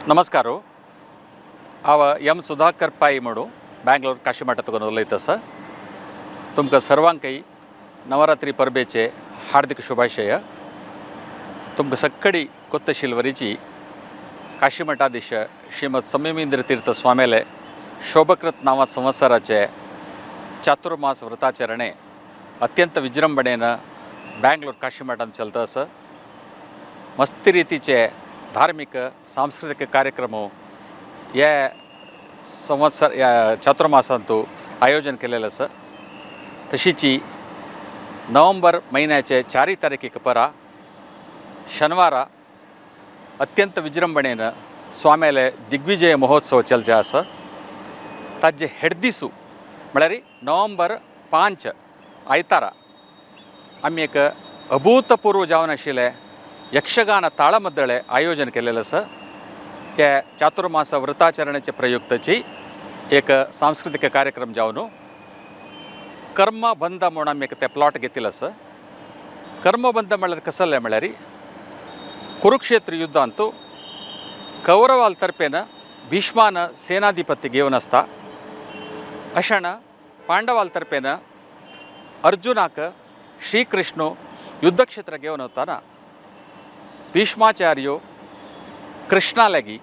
नमस्कार. हांव एम सुधाकर पाई म्हणू बँगलोर काशीमठा तुका उलयता आसा. तुमकां सर्वांकय नवरात्री परबेचे हार्दिक शुभाशय. तुमकां सक्कडी कोत्तशिलवरीची काशीमठाधीश श्रीमद संयमेंद्र तीर्थ स्वामेले शोभकृत नांवा संवत्सराचे चातुर्मास व्रताचरणे अत्यंत विजृंभणेन बँगलोर काशीमठांत चलता आसा. मस्त रितीचे धार्मिक सांस्कृतिक कार्यक्रम हे संवत्सर ह्या चातुर्मासांतू आयोजन केलेलें आसा. तशीची नोव्हेंबर म्हयन्याचे 4 तारखेक परा शनिवारा अत्यंत विजृंभणेन स्वाम्याले दिग्विजय महोत्सव चलचे आसा. ताजे हेडदिसू म्हळ्यार नोव्हेंबर 5 आयतारा आमी एक अभूतपूर्व जावन आशिल्लें यक्षगान ताळमद्दळे आयोजन केलेलें आसा. हे चातुर्मास व्रताचरणाचे प्रयुक्तची एक सांस्कृतीक कार्यक्रम जावन कर्मबंध म्हूण आमी एक ते प्लॉट घेतिल्लो आसा. कर्मबंध म्हळ्यार कसलें म्हळ्यार कुरुक्षेत्र युद्धांतू कौरवाल तर्फेन भीष्मान सेनाधिपत्य घेवन आसता, अशान पांडवाल तर्फेन अर्जुनाक श्रीकृष्ण युद्धक्षेत्र घेवन वतना भीष्माचार्य कृष्णा लागीं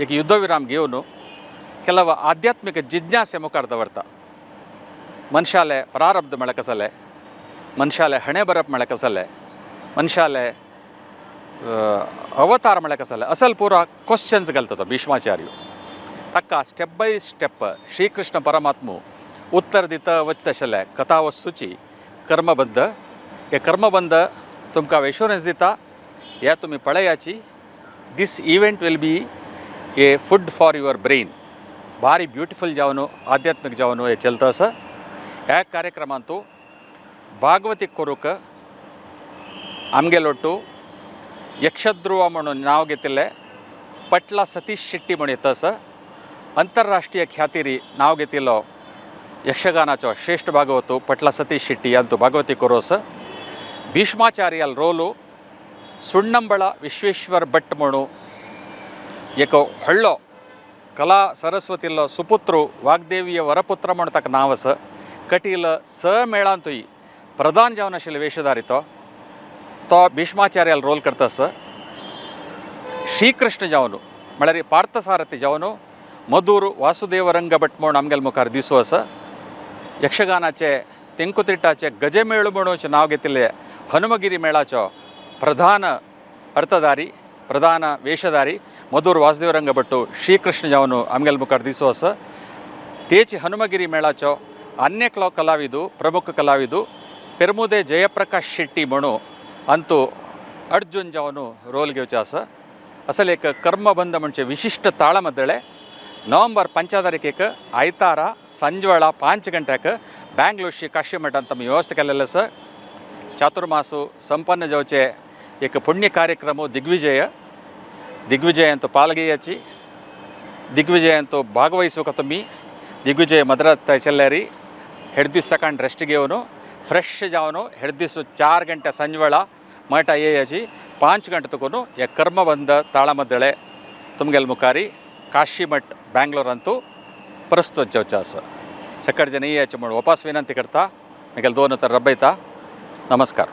एक युद्धविराम घेवन ಕೆಲವು ಆಧ್ಯಾತ್ಮಿಕ ಜಿಜ್ಞಾಸೆ ಮುಖಾರ್ ದವರ್ता. ಮನುಷ್ಯಾಲೆ ಪ್ರಾರಬ್ಧ म्हळ्यार कसलें, मनशाले हणे बरप म्हळ्यार कसलें, मनशाले अवतार म्हळ्यार कसलें, असल पुरा क्वेश्चन्स घालता तो भीष्माचार्य. ताका स्टेप बाय स्टेप श्रीकृष्ण परमात्मू उत्तर दिता वचता आशिल्लें कथा वस्तूची कर्मबंध. हे कर्मबंध तुमकां एश्योरन्स दिता, हे तुमी पळयाची. This event will be a food for your brain. ಭಾರಿ ಬ್ಯೂಟಿಫುಲ್ जावन आध्यात्मिक जावन हे चलता आसा. ह्या कार्यक्रमांतू भागवती करूंक आमगेलोटू यक्षध्रुव म्हणून नांव घेतिल्लें पटला सतीश शेट्टी म्हूण येता आसा. अंतरराष्ट्रीय ख्यातीरी नांव घेतिल्लो यक्षगानाचो श्रेष्ठ भागवतू पटला सतीश शेट्टी यांतू भागवती करू आसा. भीष्माचार्याल रोಲು सुण्णंबळ विश्वेश्वर भट म्हणू एक व्हडलो कला सरस्वतीलो सुपुत्र, वाग्देवीय वरपुत्र म्हूण ताका नांव आसा. कटील स मेळांतूय प्रधान जावन आशिल्ले वेशधारी तो तो भीष्माचार्याल रोल करता आसा. श्रीकृष्ण जावन म्हळ्यार पार्थसारथी जावन मधुर वासुदेव रंग भट म्हूण आमगेले मुखार दिसू आसा. यक्षगानाचे तेंकुतिट्टाचे गजमेळ म्हणून नांव घेतिल्ले हनुमगिरी मेळाचो प्रधान अर्थधारी, प्रधान वेशधारी मधुर वासुदेव रंग भट्टू श्रीकृष्ण जावन आमगेले मुखार दिसू आसा. तेच हनुमगिरी मेळाचो अन्यकलो कलाविदू, प्रमुख कलाविदू पेरमुदे जयप्रकाश शेट्टी म्हणू अंतू अर्जुन जावन रोल घेवचे आसा. असल एक कर्मबंध म्हणजे विशिश्ट ताळमद्दळे नोव्हेंबर 5 तारखेक आयतारा संजवेळा 5 गंट्याक ब्ಯಾಂग्लोर श्री काशी मठांत आमी व्यवस्था केलेले आसा. चातुर्मासू संपन्न जावचे एक पुण्य कार्यक्रम दिग्विजय. दिग्विजयांत पालगेयाची, दिग्विजयांत ಭಾಗವಹಿಸುವ तुमी. ದಿಗ್ವಿಜಯ ಮದ್ರಾತ್ ಚೆಲ್ಲಾರಿ हेड सकाळ रेस्ट घेवन फ्रेश जावन हेड दीस 4 गंटे संजवेळा मठ येयाची 5 गंटे तुकून हे कर्मबंध ताळमद्दळे तुमगेले मुखारी काशी मठ ब्ಯಾಂग्लोर अंतू प्रस्तुत जावचें आसा. सकाळ जन येयाचे म्हूण वपास विनंती करता. मागीर दोन तर रब्बयता. नमस्कार.